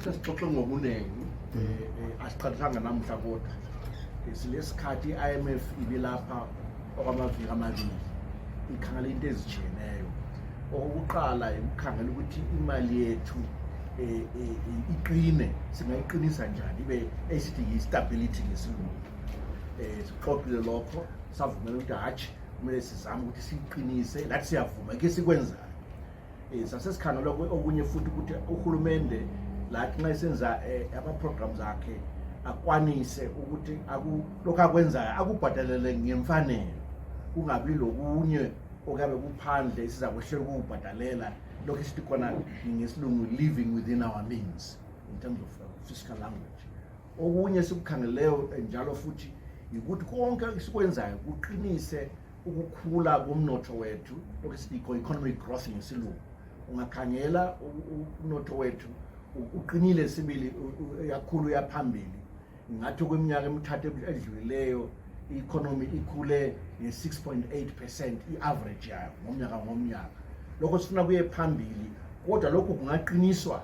Sasixoxe ngokunengi asiqalisanga namhla kodwa silesikhathi IMF ibilapha okwamaviki amabili ikhangela into ezijiyeneyo. Okokuqala ukukhangela ukuthi imali yethu iqine, singayiqinisa njani ibe esithi stability ngesilungu. Sixoxile lokho savumela ukuthi hatshi kumele sizame ukuthi siqinise lathi siyavuma ke sikwenzayo. Sasesikhangela okunye futhi ukuthi uhulumende lathi nxa esenza ama-programs akhe akwanise ukuthi lokho akwenzayo akubhadalele ngemfanelo, kungabi lokunye okabe kuphandle siza kwehlela ukubhadalela lokho esithi khona ngesilungu living within our means in terms of fiscal language. Okunye sikukhangeleyo njalo futhi ukuthi konke esikwenzayo kuqinise ukukhula komnotho wethu, lokho esithi economic growth ngesilungu. Ungakhangela umnotho wethu uqinile sibili yakhulu yaphambili, ngathi kweminyaka emithathu edlulileyo i-economy ikhule nge-6.8% i-average yayo ngomnyaka. Lokho sifuna kuye phambili, kodwa lokho kungaqiniswa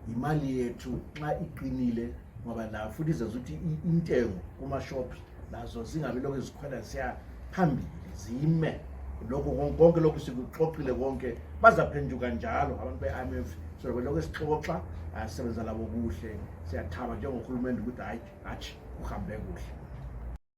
imali yethu nxa iqinile, ngoba la futhi izozuthi intengo kuma-shops lazo zingabi lokho ezikhwela siya phambili, zime. Lokho konke lokho sikuxoxile konke bazaphenduka njalo abantu be-IMF. So lokho esixoxa asebenza labo kuhle, siyathaba njengohulumende ukuthi hatshi kuhambe kuhle.